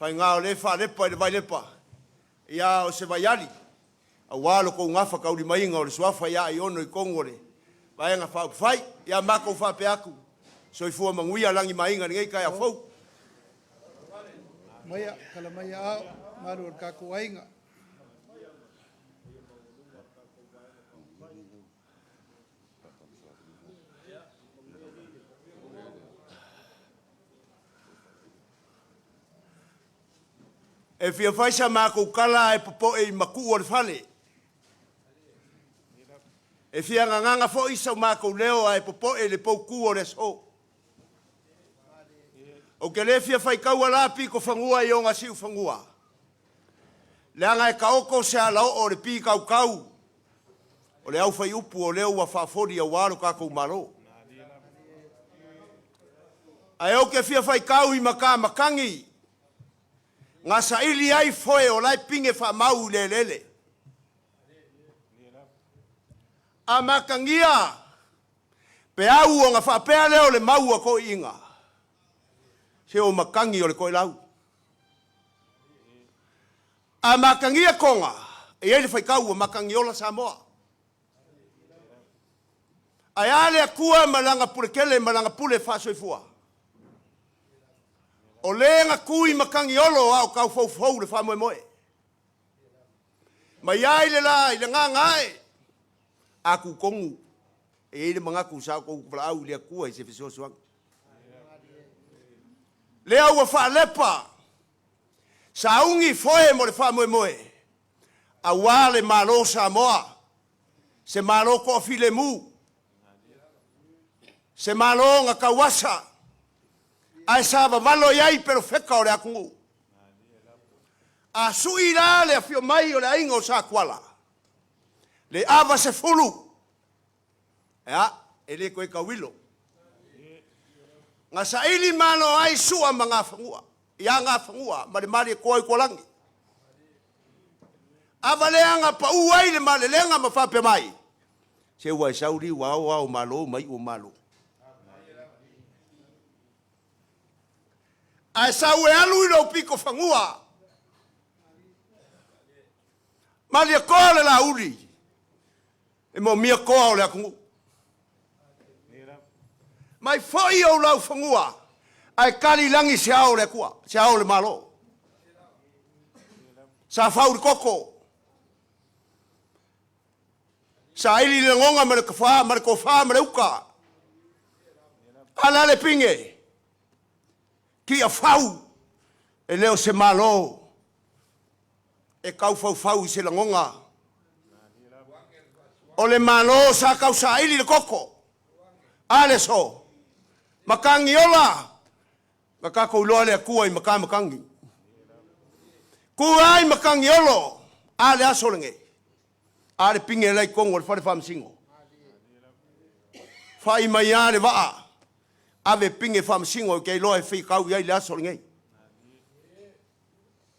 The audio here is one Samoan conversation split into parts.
Faiga o lea e faalepa i le Vailepa, ia o se vaiali, aua lo tou gafataulimaina o le suafa ia Aiono i totonu o le Vaega Faaupufai. Ia matou faapea atu, soifua manuia lagi ma aiga i lenei taeao fou. Maia, kala mai aao, malu o le tatou aiga. E fia fai sa matou tala ae popoe i matuu o le fale. E fia gagaga foi so matou leo ae popoe i le poutu o le aso. Ou te le fia faitaua la pitofanua i ona siufanua, leaga e taoto se alaoo o le pitautau o le aufaiupu o lea ua faafoli aua lo tatou Malo. Ae ou te fia faitau i matamatagi na saili ai foe o la e pine faamau i le eleele. A matagia peau ona faapea lea o le mau a toeaiina, se o matagi o le toelau. A matagia Toga, e i ai le faitau ua matagiola Samoa. Ae a le Atua ma lana puletele ma lana pule faasoifua? O le na tu i Matagiolo a o taufoufou le faamoemoe. Mai ai le la i le gagaae, a tutonu, e i ai le manatu sa outou valaau i le Atua i se fesoasoani. Lea ua faalepa, sauni foe mo le faamoemoe, aua le Malo o Samoa, se Malo toafilemu, se Malo na tauasa, ae sa vavalo i ai perofeta o le atunuu. A sui la le afio mai o le aiga o Satuala, le ava 10, ea, e le toe tauilo. Na saili malo ai Sua ma Gafanua, ia Gafanua ma le Malietoa i Tualagi. Ava lea na pau ai le malelega ma faapea mai, se ua e sau liu ao ao malo ma iu o malo. Ae sau e alu i lou pito fanua. Malietoa le lauli, e moomia toa o le atunuu. Mai foi ou laufanua, ae tali lagi se ao o le Atua, se ao o le Malo. Sa fau le koko, saili le lagoga ma le tofa ma le tofa ma le uta. Ala le pine, tia fau, e le o se Malo e taufaufau i se lagoga. O le Malo sa tausaili le koko, a le aso, matagiola, na tatou iloa le Atua i matamatagi. Tu ai matagiolo, a le aso lenei, a le pine la i totonu o le fale faamasino. Fai mai a le vaa, ave pine faamasino ou te iloa e fitau i ai le aso lenei.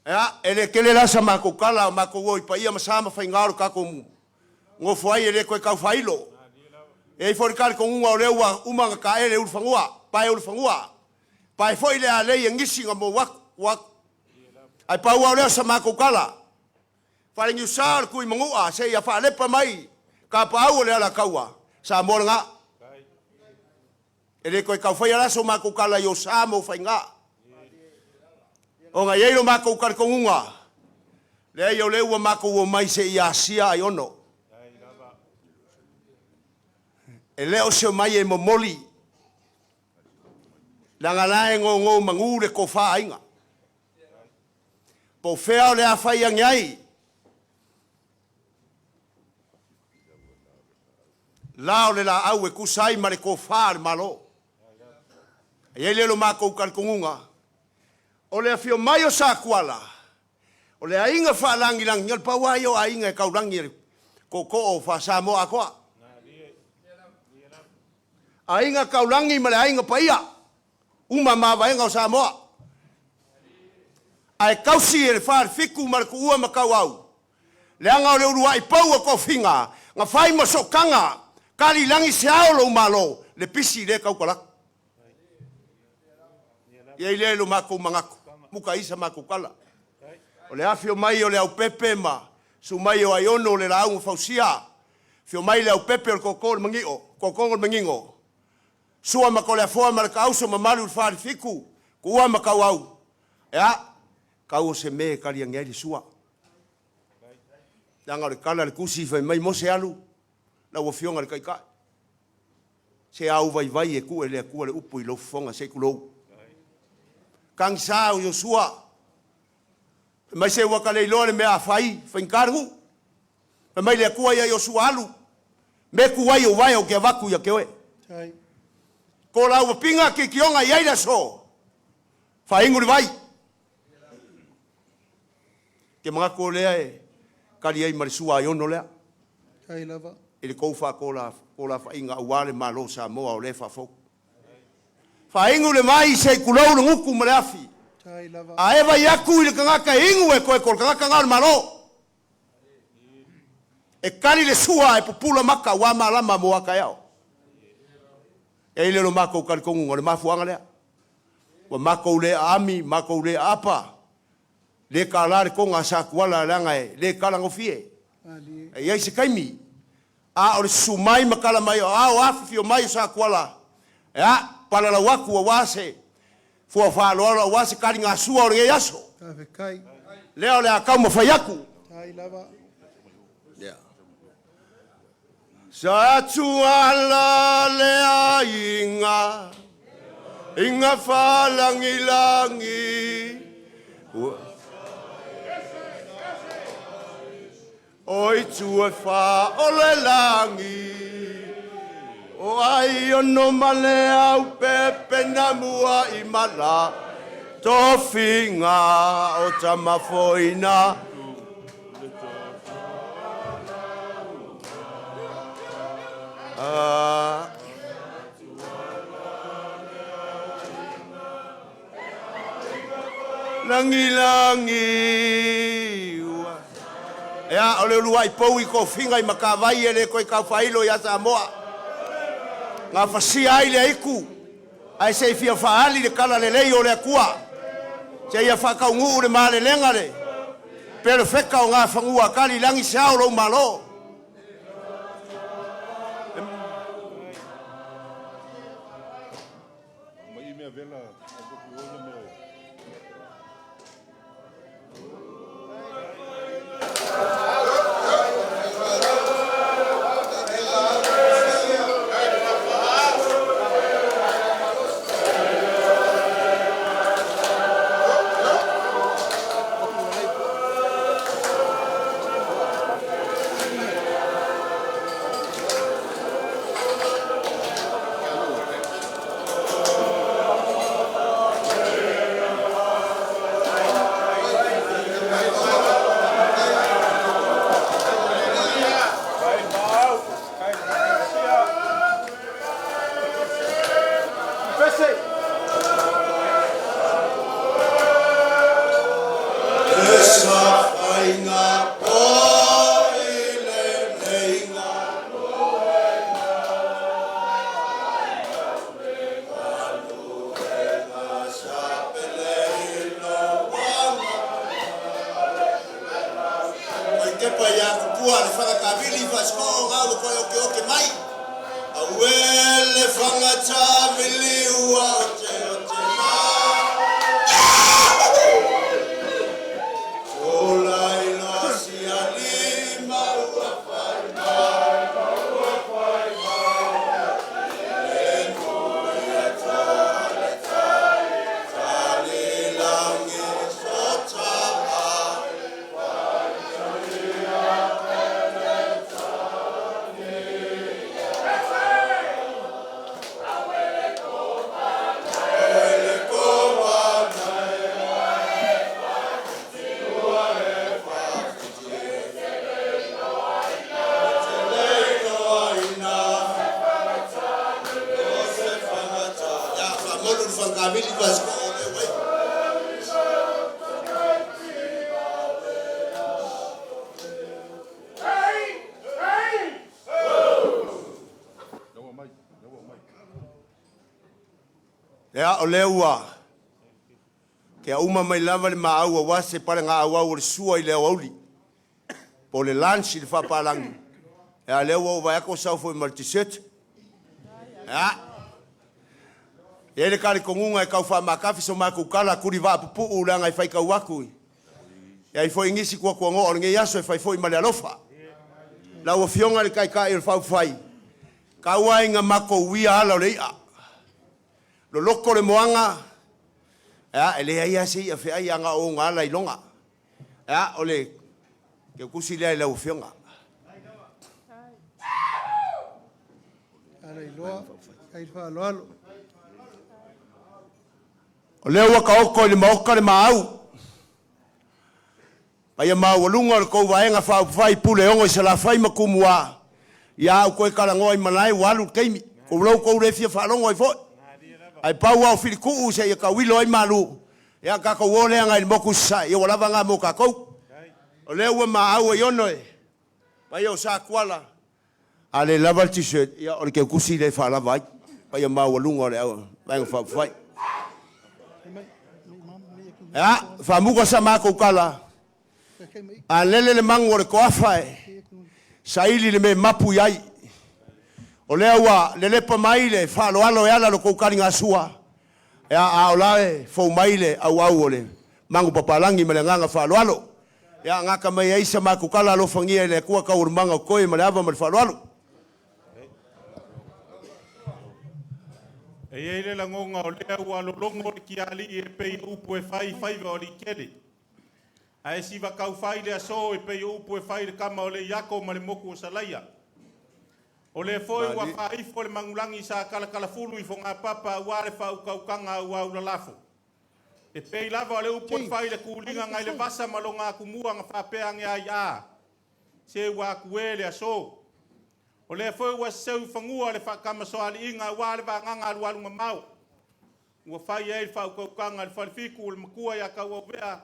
Ea, e le tele la sa matou tala, o matou o i paia ma sa ma faiga o le tatou nofo ai e le toe tau faailo. E i ai foi le talitonuga o lea ua uma ona taele ulufanua, pae ulufanua, pae foi le alei e gisi na mou atu, ua atu. Ae pau lava o lea o sa matou tala, Faleniusa o le Tuimanua seia faalepa mai tapaau o le Alataua, Samoa lena. E le toe tau faia la so matou tala i o sa ma o faiga. Ona e i ai lo matou talitonuga, leai o lea ua matou omai seia asia Aiono. E le o se omai e momoli, leaga la e gogo manu le tofa aiga. Po o fea o le a fai ane ai, la o le laau e tusa ai ma le tofa a le Malo. E i ai lea o lo matou talitonuga, o le afio mai o Satuala, o le aiga faalagilagi, o le pau lava ia o aiga e taulagi e le tootoo o Faa-Samoa atoa. Aiga taulagi ma le aiga paia, uma mavaega o Samoa. Ae tausi e le Falefitu ma le Tuua ma Tauau, leaga o le uluai pou o tofiga na fai ma sootaga, tali lagi se ao lou Malo, le pisi lea tautalatu. I ai lea i lo matou manatu. muka ai sa matou tala. O le afio mai o Leaupepe ma susu mai o Aiono o le Laau na Fausia, afio mai Leaupepe o le Tootoo o le Manio, Tootooga o le Manino, Sua ma Toleafoa ma le Taauso mamalu i le Falefitu, Tua ma Tauau, ia, tau o se mea e tali ane ai le sua. Leaga o le tala a le tusi fai mai Mose alu, lau Afioga i le Taitai, se a ou vaivai e tuu e le Atua le upu i lou fofoga se i tulou. Tagisa o Iosua, fai mai se ua ta le iloa le mea a fai, faigata le nuu. Fai mai le Atua ia Iosua alu, me tu ai ou vae ou te avatu ia te oe. Ko lau wapinga ki kionga i ai le aso, faainu le vai. Ke manatu o lea e tali ai ma le sua Aiono lea. I le tou faatolafaiga aua le Malo o Samoa o lea e faafou. Faainu le vai se i tulou le gutu ma le afi. A e vai atu i le tagata e inu e toe ko le tagata na o le Malo. E tali le sua e pupula maka ua malama mo a taeao. E i le lo matou talitonuga o le mafuaaga lea. Ua matou le aami, matou le aapa, le tala le toga a Satuala leaga e le talagofie. E i ai se taimi, a o le susu mai ma tala mai o ao afifio mai o Satuala, ea, palalau atu aua se fua faaaloalo aua se taligasua o lenei aso. Lea o le a taumafai atu. Yeah. Sa tuala le aiga inga faalagilagi o itu e fa o le lagi o Aiono ma Leaupepe na mua i mala tofiga o Tamafoina. Ah. Lagilagi ua. Ea, o le uluai pou i tofiga i Matavai e le toe taufaailo ia Samoa. Gafasia ai le aitu, ae se i fia faaali le tala lelei o le Atua. Seia faataunuu le malelega le pelofeta o Gafanua tali lagi se ao lou malo. Sa faiga o i lenei sa pele Mai tepa ia kupua le whakakawili whasko ngā ua koe oke oke mai. Aue le whangatawili ua ote ote ma. O lai loa si ali ma ua whai mai. Ua whai mai. Le mui a tale tale. Tale langi sota a. Ia, o lea ua Kia uma mai lava le maau aua se palegaaauau o le sua i le aoauli, po o le lunch i le faapalagi. Ia, lea ua ou vaai atu o sau foi ma le dessert. Ia, e i ai le talitonuga e tau faamatafi so matou tala tuli vaa pupuu leaga e faitau atu i ai foi nisi tuatuanoa o lenei aso e fai foi ma le alofa. Lau Afioga i le Taitai o le Faaupufai, tau lava ina matou uia ala o le i'a. Loloto le moana, ia, e leai lava se i'a feai a na o ona ala iloga. Ia, o le teutusi lea i lau Afioga. Ala iloa, ai le faaaloalo. O lea ua taoto i le Maota le maau, paia maualuga o le tou Vaega Faaupufai Puleono i Salafai ma Tumua, ia a ou toe talanoa i malae ua alu le taimi, tulou tou le fia faalogo ai foi. Ae pau lava o filituu seia tauilo ai malu, ia tatou o lea agai le motu i Sasae, ia ua lava lena mo tatou. O lea ua maau ai ono e paia o Satuala, a le lava le t-shirt, ia o le teutusi lea e faalava ai, paia maualuga o le Vaega Faaupufai. Ia, faamuta sa matou tala, a lele le magu o le toafa e saili le mea e mapu i ai. O lea ua lelepa mai le faaaloalo e ala i lo tou taligasua, ia, a o la e fou mai le auau o le manupapalagi ma le agaga faaaloalo. Ia, gata mai ai sa matou tala, alofagia e le Atua taualumaga o totoe ma le ava ma le faaaloalo. E i ai le lagona o lea ua lologo le tialii e pei o upu e fai i faiva o Aliitele. Ae siva taufai le aso e pei o upu e fai i le tama o Leiato ma le motu o Salaia. O lea foi ua faaifo le manulagi sa talatalafulu i Fogapapa aua le faautautaga auau lalafo. E pei lava o le upu e fai i le tuliga nai le vasa ma lona atumua na faapea ane ai a, se ua atu e le aso. O lea foi ua seseu i fanua le faatamasoaliiga aua le vagaga alualu mamao. Ua fai ai le faautautaga a le Falefitu o le matua ia Tauauvea,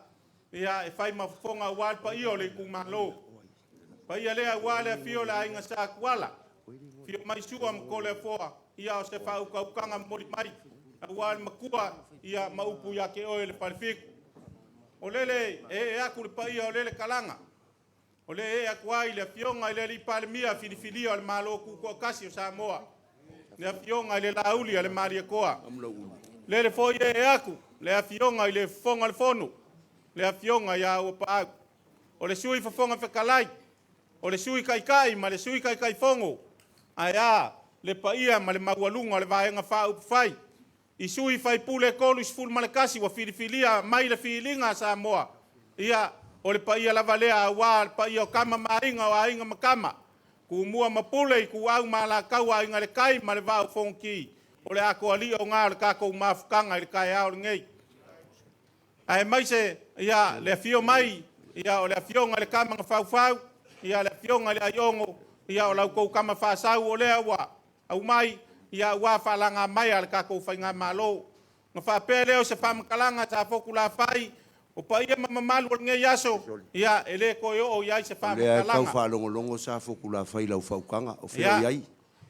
ia e fai ma fofoga aua le paia o le itumalo. Paia lea aua le afio o le aiga Satuala, afio mai Sua ma Toleafoa, ia o se faautautaga momoli mai aua le matua ia ma upu ia te oe le Falefitu. O lele e ee atu le paia o lele talaga, o le ee atu ai le afioga i le Alii Palemia filifilia o le Malo Tutoatasi o Samoa, le afioga i le Laauli a le Malietoa. Lele foi e ee atu le afioga i le Fofoga o le Fono, le afioga ia Auapaau, o le Sui Fofoga Fetalai, o le Sui Taitai ma le Sui Taitaifono, ae a le paia ma le maualuga o le Vaega Faaupufai i sui faipule e 31 ua filifilia mai le filiga a Samoa. Ia, o le paia lava lea aua le paia o tama ma aiga, o aiga ma tama, Tumua ma Pule, Ituau ma Alataua, Aiga i le Tai ma le Vaa o Fonoti. O le atoalio lena o le tatou mafutaga i le taeao lenei. Aemaise ia le afio mai ia o le afioga i le Tama na Faufau, ia le afioga i le Aiono, ia o lau tou tama faasau o lea ua aumai ia aua faalaga mai a le tatou faigamalo. Na faapea lea o se faamatalaga sa Fotu Lafai, o paia ma mamalu o lenei aso, ia e le toe oo i ai se O lea e tau faamatalaga. faalogologo sa Fotu Lafai i lau faukaga, o fea o i ai?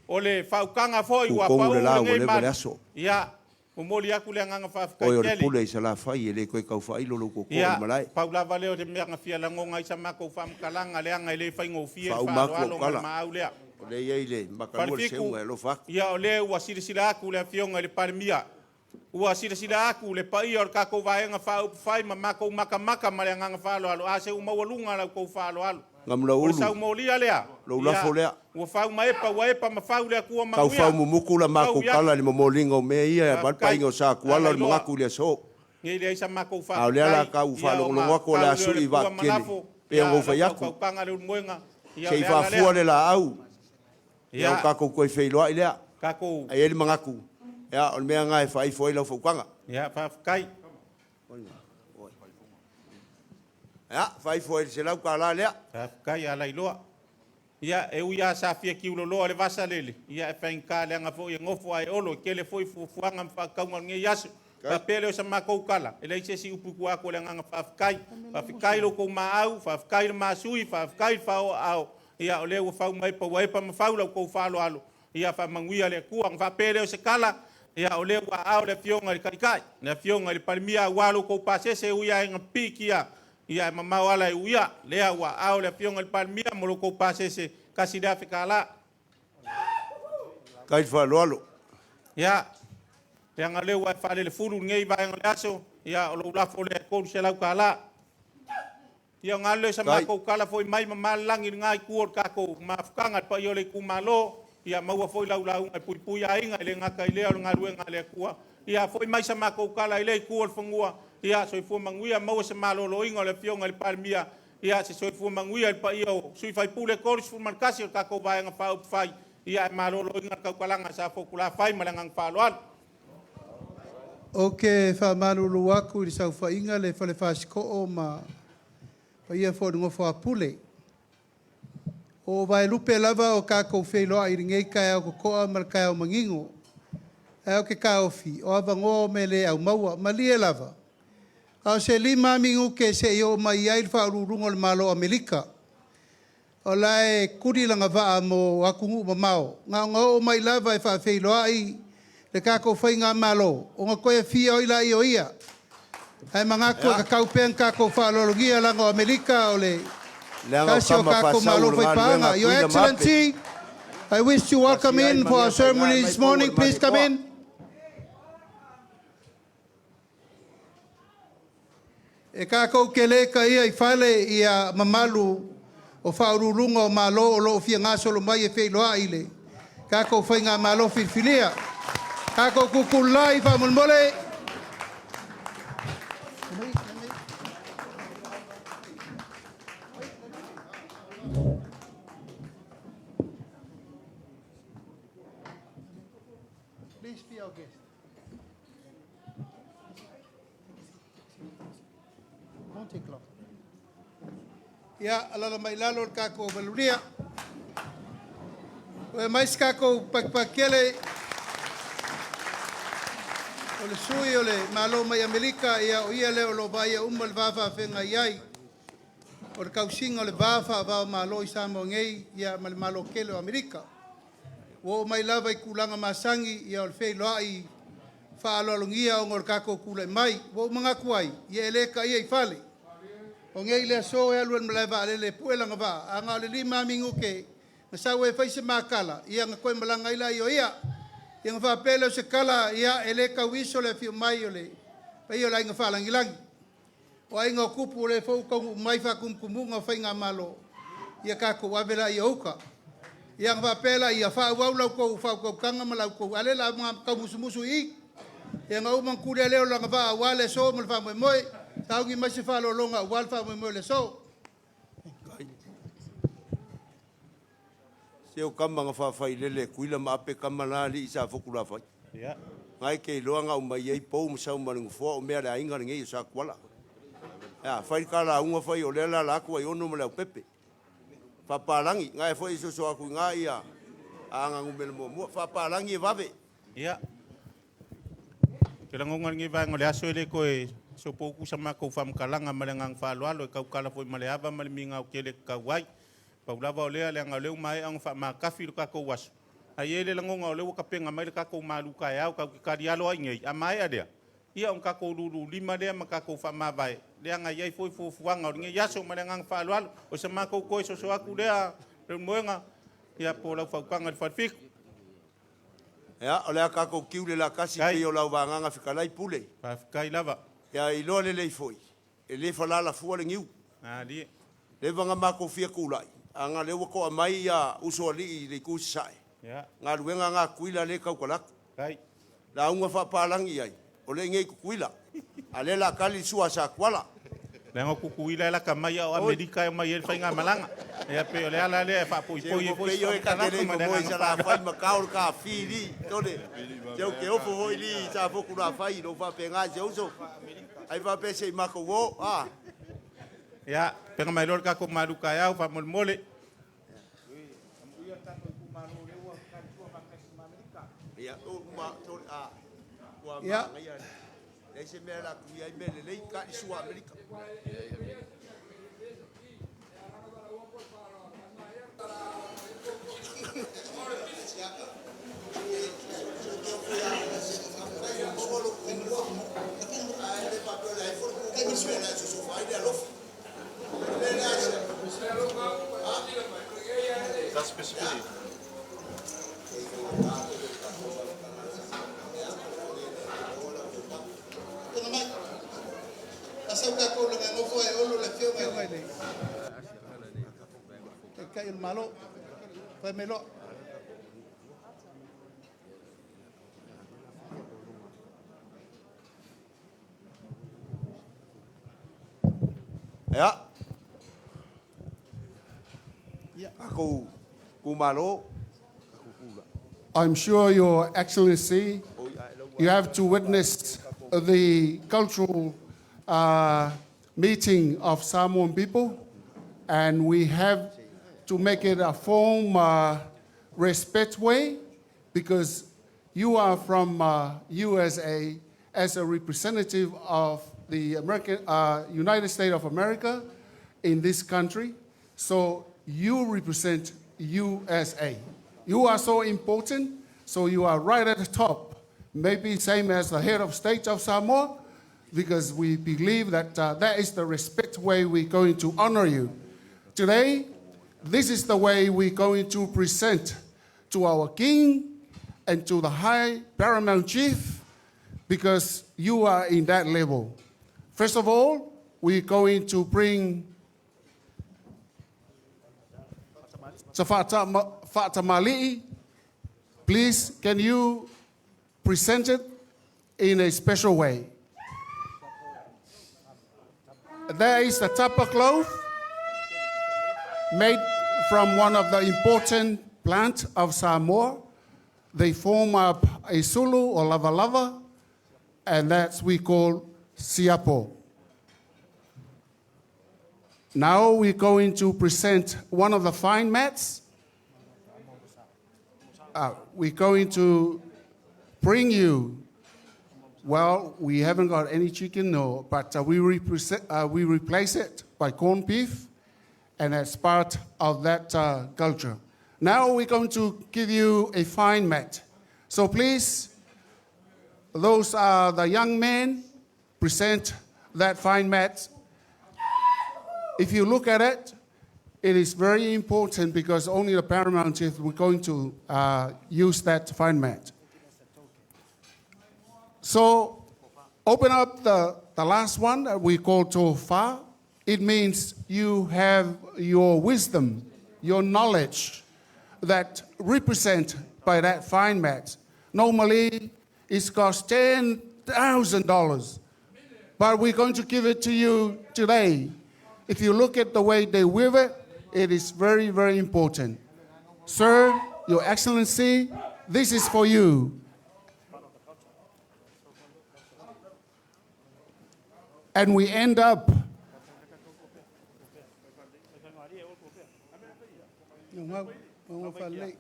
O le faukaga foi ua Tutonu pau le la ua lenei leva le malu. aso. Ia, momoli atu le agaga faafetai Oe o le tele. pule i Salafai e le toe tau faailo lou tootoo i le Ia, malae. pau lava lea o le mea na fia lagoga ai sa matou faamatalaga, leaga e le faigofie le Faauma atu faaaloalo au ma le tala. maau lea. O lea e i ai le makalua le Falefitu, seuga e alofa atu. Ia o lea ua silasila atu le afioga i le Palemia, ua silasila atu le paia o le tatou Vaega Faaupufai ma matou matamata ma le agaga faaaloalo, a se ua maualuga la outou faaaloalo. O le Gamulaulu, saumolia lea, lou ia lafo lea. Ua fau ma epa, ua epa ma fau le Atua Tau manuia. fau mumuku la matou Tau i tala atu. i le momoliga o mea ia e avatu Faafetai. paaiga o Satuala o Ala le iloa. manatu i le aso. Nei leai sa matou A o lea la faafetai. tau Ia ona faalogologo atu o le tau a lea o le sui pua vaa ma tetele. lafo. Pei ona Ia ou lau fai atu. faufaupaga le ulumoega. Ia o Se i le ala faafua lea. le laau. Ia o Ia tatou toe feiloai lea. tatou. Ae i ai le manatu, ia, o le mea lena e faaifo ai lau fautuaga. Ia faafetai. Ia, faaifo ai le $100 lea. Faafetai ala iloa. Ia e ui lava sa fia kiuloloa le vasa lele, ia e faigata leaga foi e nofo ae olo e tele foi fuafuaga ma faatauga o lenei aso. Faapea lea o sa matou tala, e leai se isi upu i tua atu o le agaga faafetai. Faafetai lo outou maau, faafetai le masui, faafetai le faaoaao. Ia o lea ua fau mai pa ua epa ma fau la outou faaaloalo. Ia faamanuia le Atua. Ona faapea lea o se tala, Ia o lea ua aao le Afioga i le Taitai, le Afioga i le Palemia aua lo outou pasese e ui lava ina pikia, ia e mamao ala e uia. Lea ua aao le Afioga i le Palemia mo lo outou pasese $1,000. Kai faaaloalo. Ia, leaga o lea ua e faalelefulu i lenei vaega o le aso, ia o lou lafo lea e $300. Ia ona alu lea o se matou tala foi mai mamā le lagi i lena itu o le tatou mafutaga, le paia o le itumalo, ia maua foi lau lauga e puipui aiga, e le gata i lea o le galuega a le Atua. Ia foi mai sa matou tala i lea itu o le fanua, ia soifua manuia, maua se maloloina o le Afioga i le Palemia, ia se soifua manuia i le paia o sui usufono e 31 o le tatou Vaega Faaupufai, ia ae maloloina le tautalaga a Safotulafai ma le agaga faaaloalo. Ou te faamalulu atu i le saofaiga a le Fale Fasitoo ma paia foi o le nofo a Pule. Ua ou vaelupe lava o tatou feiloai i lenei taeao totoa ma le taeao manino, ae ou te taofi, o avanoa o mea le aumaua. Malie lava, na o se 5 lava minute se i oo mai ai le Faauluuluga o le Malo o Amerika. O la e tuli lana vaa mo atunuu mamao, na ona oo mai lava e faafeiloai le tatou Faigamalo, ona toe afio ai lea o ia. Ae manatu e tatau pea ona tatou faaaloalogia, leaga o Amerika o le Leaga o tasi o kama tatou faasau Malo o le galuega faipaga. a Your Tuina ma Ape. Excellency, I wish to welcome in for our ceremony this morning. Please come in. E tatou te le taia i fale ia mamalu o faauluuluga o Malo o lo o fia gasolo mai e feiloai i le tatou Faigamalo filifilia. Tatou tutulai faamolemole. Please be our guest. Won't take long. Ia, alala mai lalo le tatou malulia. Ua mai se tatou pakipakikele o le sui o le Malo mai Amerika, ia o ia lea o lo o vaaia uma le va faafeagai ai o le tausiga o le va faava o Malo i Samoa nei ia ma le Malo tele o Amerika. Ua oo mai lava i tulaga masani, ia o le feiloai faaaloalogia ona o le tatou tulai mai. Ua ou manatu ai, ia e le taia i fale. O nei le aso e alu ai i le malae vaalele e pue lana vaa, ae na o le 5 lava minute na sau ai e fai se ma tala, ia na toe malaga ai lea o ia. Ia ona faapea lea o se tala, ia e le tauiso le afio mai o le paia o le Aiga Faalagilagi. O aiga o tupu o lea foi ua taunuu mai faatumutumuga o Faigamalo, ia tatou ave laia o uta. Ia ona faapea laia, faaauau la outou faautautaga ma la outou... a o lea o le a taumusumusu i i. Ia ona uma ona tuli lava lea o lana vaa aua le aso ma le faamoemoe, sauni mai se faaaloaloga aua le faamoemoe o le aso. Se o kama na faafailele e Tuila ma Ape kama na alii sa Fotulavai. Ia. Ngai ke iloa na umai ai pou ma sau ma le nofoa o mea le aiga lenei o Sakuala. Ia, fai le kalauga fai o lea la la atu ai ono ma le aupepe. Faapalagi, ngai foi soso atu i ngā ia anga numele muamua. Faapalagi e vave. Ia. Ke lagona lenei vaega o le aso e le toe sopoutu sa matou faamatalaga ma le agaga faaaloalo e tautala foi ma le ava ma le migao tele e tatau ai. Pau lava o lea, leaga o lea ua maea ona faamatafi le tatou aso, ae i ai le lagona o lea ua tapena mai le tatou malu taeao tatou te talialo ai nei, a maea lea, ia ona tatou lululima lea ma tatou faamavae, leaga e i ai foi fuafuaga o lenei aso ma le agaga faaaloalo. O se matou toe soso atu lea, Leulumoega, ia po o lau fautuaga i le Falefitu. Ia, o le a tatou kiu le lakasi Kai. pei o lau vagaga fetalai pule. Faafetai lava. Ia iloa lelei foi, e le falala fua le niu. Malie. Leva na matou fia tulai, aga lea ua to'a mai ia usoalii i le itu i Sasae. Ia. Galuega na Tuila lea e tautala atu. Kai. Lauga faapalagi ai, o lea i inei i Tutuila. A o lea o le a tali le sua a Satuala. Leaga o Tutuila e lata mai a o Amerika e omai ai le faigamalaga. Ia pei o le ala lea e faapoipoi ai foi Se se ua pei oe ta te faamatalaga le ma le momoe i agaga Salafai faaaloalo. ma kao le kafi li, tole. Se o ke ofo foi li i sa Fotulavai, lou faapena i se uso. Ai faapea se i matou o, a. Ia, pega mai loa le tatou malu taeao faamolemole. Ia, uma, tole, a. Ua Ia. manaia. Leai se mea la tui ai mea lelei, ka i sua Amerika. Tuna mai. Asau tatou le nofo e olo le afioga i le Taitai o le Malo. Fai mai loa. Ia. Tatou itumalo. I'm sure, Your Excellency, you have to witness the cultural meeting of Samoan people, and we have to make it a form respect way because you are from USA as a representative of the United States of America in this country. So you represent USA. You are so important, so you are right at the top. Maybe same as the head of state of Samoa, because we believe that that is the respect way we're going to honor you. Today, this is the way we're going to present to our king and to the high paramount chief, because you are in that level. First of all, we're going to bring Fatamali'i. Please, can you present it in a special way? There is the tapa cloth made from one of the important plants of Samoa. They form up a sulu or lava lava, and that's we call siapo. Now we're going to present one of the fine mats. We're going to bring you, well, we haven't got any chicken, no, but we replace it by corned beef, and as part of that culture. Now we're going to give you a fine mat. So please, those are the young men, present that fine mat. If you look at it, it is very important because only the paramount chief we're going to use that fine mat. So open up the last one that we call tofa. It means you have your wisdom, your knowledge that represent by that fine mat. Normally, it costs $10,000, but we're going to give it to you today. If you look at the way they weave it, it is very, very important. Sir, Your Excellency, this is for you. And we end up Ngau, ngau whalei.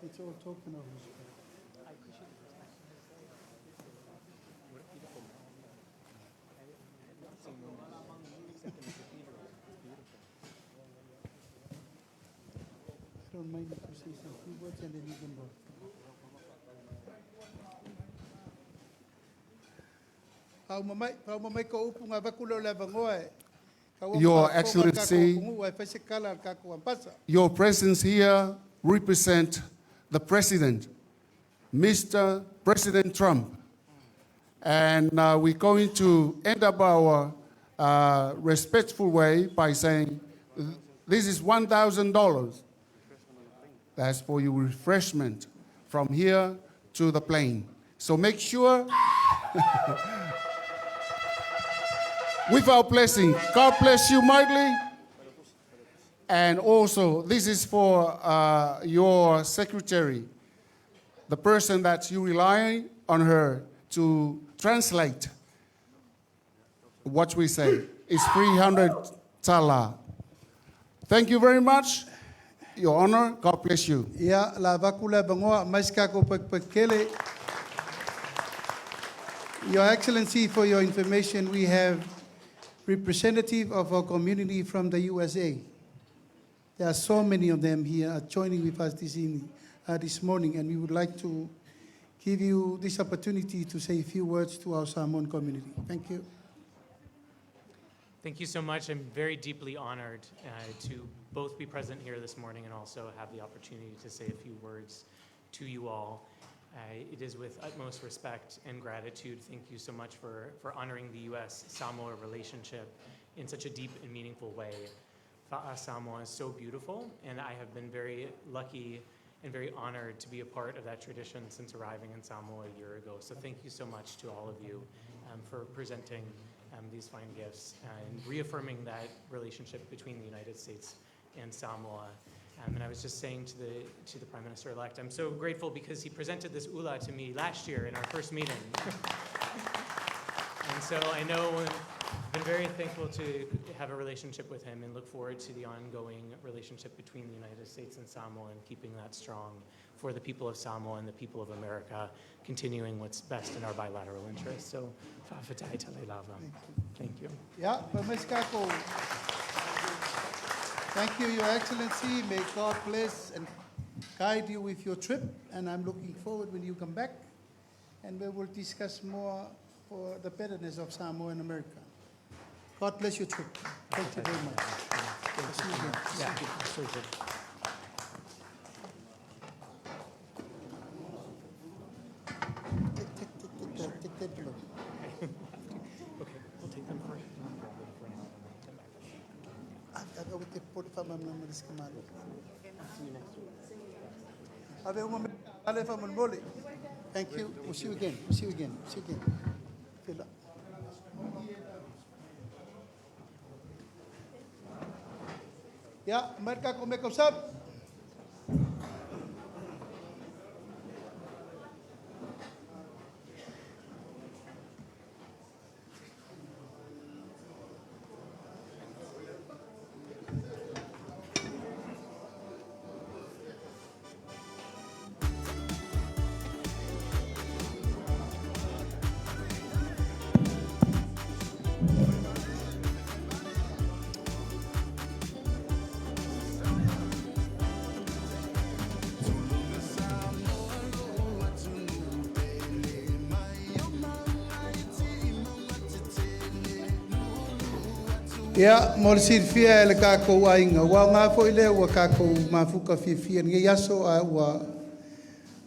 It's all talking of. I don't mind if you say some few words and then you can go. Pau mamai ko upu ngā vaku leo le vangoa e. Your Excellency, your presence here represent the President, Mr. President Trump. And we're going to end up our respectful way by saying, this is $1,000. That's for your refreshment from here to the plane. So make sure, with our blessing, God bless you mightily. And also, this is for your secretary, the person that you rely on her to translate what we say. It's 300 tala. Thank you very much, Your Honor. God bless you. Ia, la vaku le vangoa, mais kako pekele. Your Excellency, for your information, we have representative of our community from the USA. There are so many of them here are joining with us this evening, this morning, and we would like to give you this opportunity to say a few words to our Samoan community. Thank you. Thank you so much. I'm very deeply honored to both be present here this morning and also have the opportunity to say a few words to you all. It is with utmost respect and gratitude. Thank you so much for honoring the U.S.-Samoa relationship in such a deep and meaningful way. Fa'asamoa is so beautiful, and I have been very lucky and very honored to be a part of that tradition since arriving in Samoa a year ago. So thank you so much to all of you for presenting these fine gifts and reaffirming that relationship between the United States and Samoa. And I was just saying to the Prime Minister-elect, I'm so grateful because he presented this ula to me last year in our first meeting. And so I know I've been very thankful to have a relationship with him and look forward to the ongoing relationship between the United States and Samoa and keeping that strong for the people of Samoa and the people of America, continuing what's best in our bilateral interests. So, fa'afetai tele lava. Thank you. Yeah, Pamaskako. Thank you, Your Excellency. May God bless and guide you with your trip. And I'm looking forward when you come back, and we will discuss more for the betterness of Samoa and America. God bless your trip. Thank you very much. I'll see you again. See you Yeah, again. absolutely. Take that below. Okay, we'll take them first. Grab them for now and then come back. Ave te put fa mam na maris kamalo. Ave uma ale fa mole. Thank you. We'll see you again. We'll see you again. See you again. Fila. Ya, merka ko me kausap. Ia, mo le silafia e le kākou aiga, ua aoga foi lea ua kākou mafuka fiafia i lenei aso a ua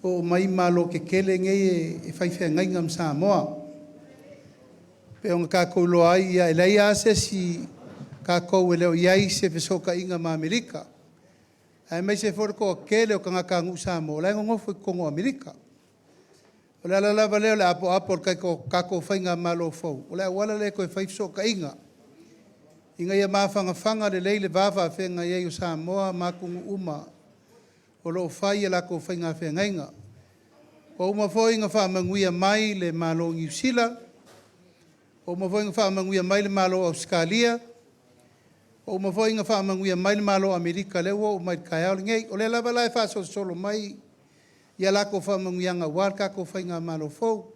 oo mai malo kekele nei e fai feagaiga ma Samoa. Pe ona kākou loa ai ia e leai a se isi kākou e le o i ai se fesootaiga ma Amerika. Aemaise foi le toatele o tagatanu'u Samoa o la e nonofo i totonu o Amerika. O le ala lava lea o le apoapo o le tatou faigamalo fou, o le auala lea e toe fai fesootaiga. Ina ia mafanafana lelei le va faafeagai ai o Samoa ma atunuu uma o loo fai a latou faiga feagaiga. Ua uma foi ona faamanuia mai le Malo o Niu Sila, ua uma foi ona faamanuia mai le Malo o Ausetalia, ua uma foi ona faamanuia mai le Malo o Amerika lea ua oo mai le taeao lenei. O lea lava la e faasolosolo mai ia latou faamanuiaga aua le tatou faigamalo fou.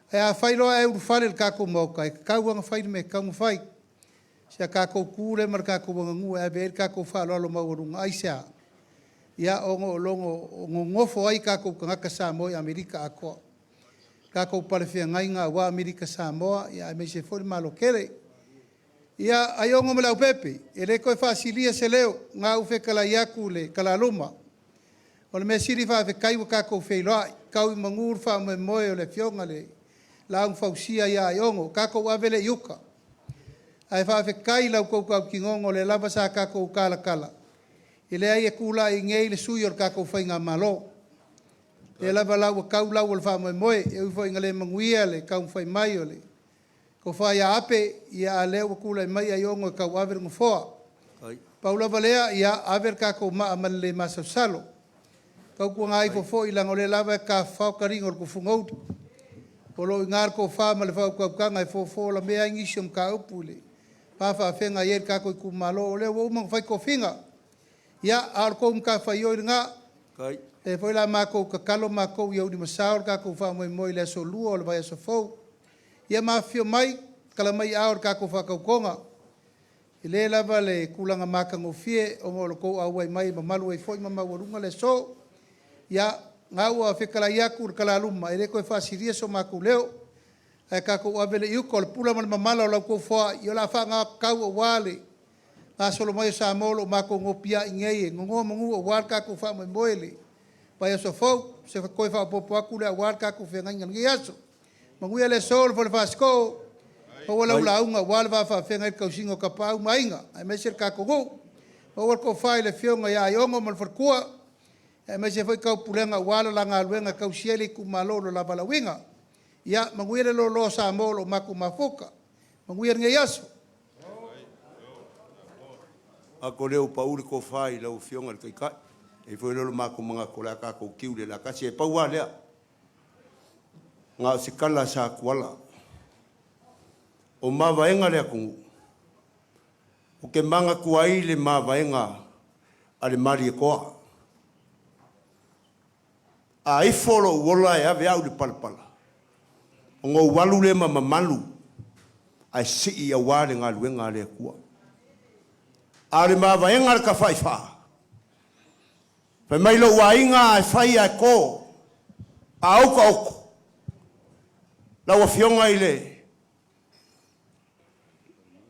Ae afai loa ae ulufale i le tatou Maota, e tatau lava ona fai le mea e tatau ona fai. Si a tatou tu lea ma le tatou aganuu e ave i ai le tatou faaaloalo maualuga. Aisea? Ia, ona o lo o nonofo ai tatou tagata Samoa i Amerika atoa. Tatou palefeagaiga aua Amerika Samoa, ia aemaise foi le Malo tele. Ia, Aiono ma Leaupepe, e le toe faasilia se leo, na ou fetalai atu le talaluma. O le mea sili faafetai ua tatou feiloai, tau i manu le faamoemoe o le afioga i le Laau na Fausia ia Aiono, tatou ave lea i uta. Ae faafetai i la outou tautinoga o lea lava sa tatou talatala, e leai e tulai nei le sui o le tatou faigamalo. O lea lava la ua tau lau o le faamoemoe, e ui foi ina le manuia le taumafai mai o le tofa ia Ape, ia a o lea ua tulai mai Aiono e tauave le nofoa. Pau lava lea, ia ave le tatou maa ma le le masalosalo. Tautuana ifo foi leaga o lea lava e tafafao taliga o le tufugauli. O lo o i ina le tofa ma le faautautaga e fofo lamea ai nisi o mataupu i le va faafeagai ai le tatou itumalo. O lea ua uma ona fai tofiga, ia, a o le tou matafaioi lena. O lea foi o le a matou tatalo matou ia ulumasao le tatou faamoemoe i le aso Lua o le vaiaso fou. Ia ma afifio mai, tala mai aao i le tatou faatautoga. E le lava le tulaga matagofie ona o le tou auai mai e mamalu ai foi ma maualuga le aso. Ia Ga ua fetalai atu le talaluma e le toe faasilia so matou leo. Ae tatou ave lea i uta o le pula ma le mamala o la outou foai, o le a faaaoga tatau aua le gasolo mai o Samoa o lo o matou nopiai nei e nonomanu aua le tatou faamoemoe i le vaiaso fou. O se toe faaopoopo atu lea aua le tatou feagaiga i lenei aso. Manuia le aso le Fono Faasisiko, maua lau lauga aua le va faafeagai i le tausiga o Tapaau ma Aiga aemaise le tatou nuu. Maua le tofa i le Afioga ia Aiono ma le faletua, aemaise foi Taupulega aua le la galuega e tausi ai le itumalo i lo la valaauina. Ia manuia le loaloa o Samoa o lo o matou mafuta. Manuia lenei aso. Manatu o lea ua pau le tofa i lau Afioga i le Taitai. E i ai foi lea o le matou manatu o le a tatou tiu i le lakasi. E pau lava lea, na o se tala a Satuala, o mavaega a le atunuu, ou te manatua ai le mavaega a le Malietoa. A ifo lou ola e ave au i le palapala, ona ou alu lea ma mamalu ae sii aua le galuega a le Atua. A o le mavaega a le Tafaifa, fai mai lou aiga, a e fai ae to, a outa oto, lau Afioga i le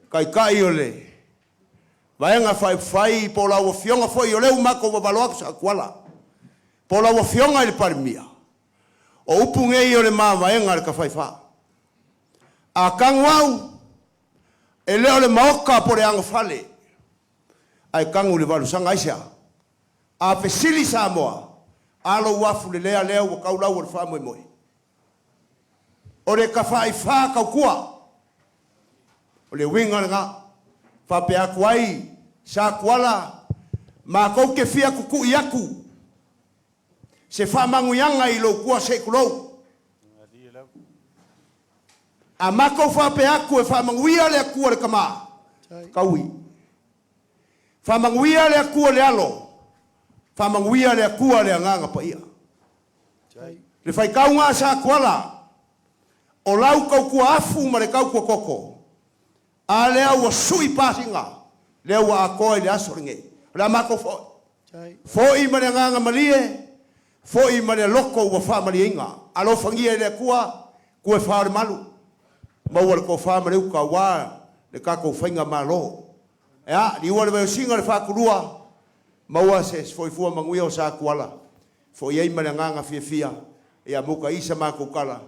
Taitai o le Vaega Faaupufai po o lau Afioga foi o lea ua matou vavalo atu Satuala, po o lau Afioga i le Palemia, o upu nei o le mavaega a le Tafaifa. A tanu au, e le o le maota po o le agafale, ae tanu i le valosaga. Aisea? A fesili Samoa, a lou afulelea lea ua tau lau o le faamoemoe? O le tafaifa tautua. O le uiga lena. Faapea atu ai Satuala, matou te fia tutui atu se faamanuiaga i lou tua se i tulou. A matou faapea atu e faamanuia le Atua i le tama, taui. Faamanuia le Atua i le alo, faamanuia le Atua i le Agaga Paia. Le faitauga a Satuala, o lau tautua afu ma le tautua toto, a lea ua sui pasina, lea ua atoa i le aso lenei. O le a matou foi. Foi ma le agaga malie, foi ma le loto ua faamalieina. Alofagia e le Atua, tua e fa o le malu, maua le tofa ma le uta aua le tatou faigamalo. Ea, liua le vaiosina le faatulua, maua se soifua manuia o Satuala, foi ai ma le agaga fiafia, ia muta i sa matou tala,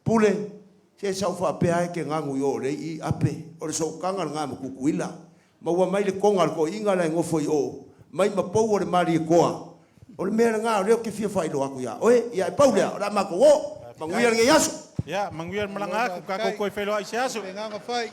Pule, se sa ou faapea lava e te ganu i o o le i ape, o le sootaga lena ma Tutuila. Maua mai le toga a le toeaina la e nofo i o, mai ma pou o le Malietoa. O le mea lena o lea ou te fia faailoa atu ia oe. Ia ae pau lea, o le a matou o. Manuia lenei aso. Ia, manuia le malaga atu, tatou toe feiloai i se aso. Agaga fai.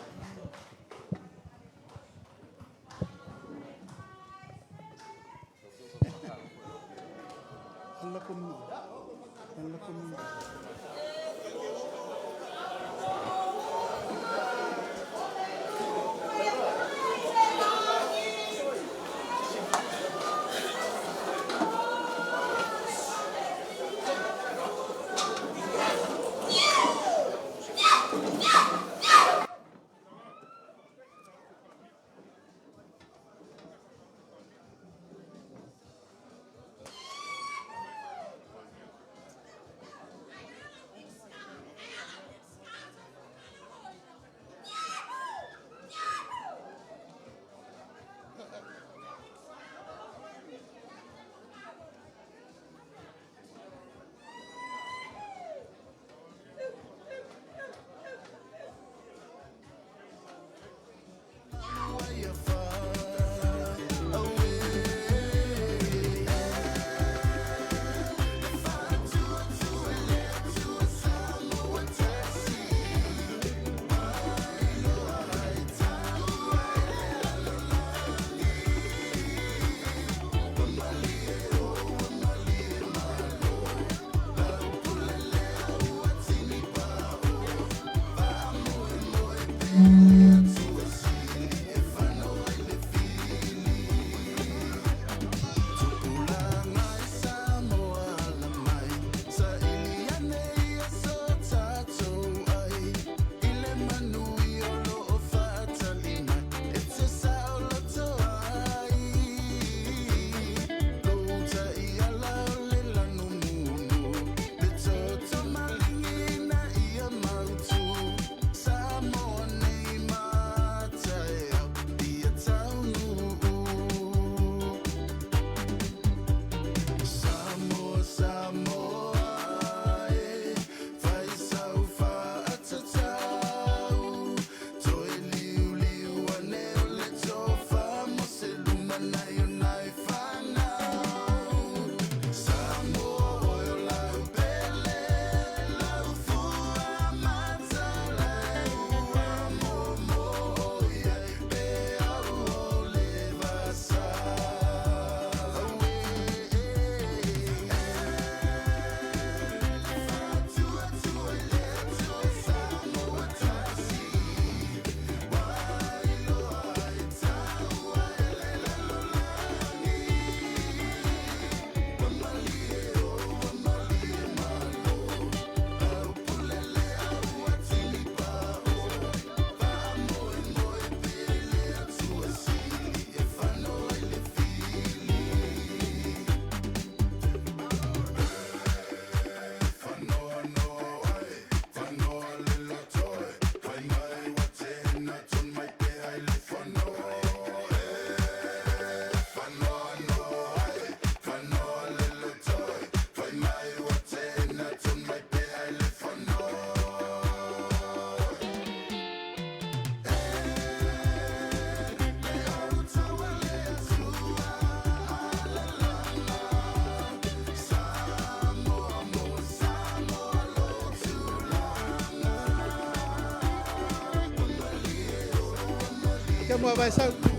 Kia mua vaesau.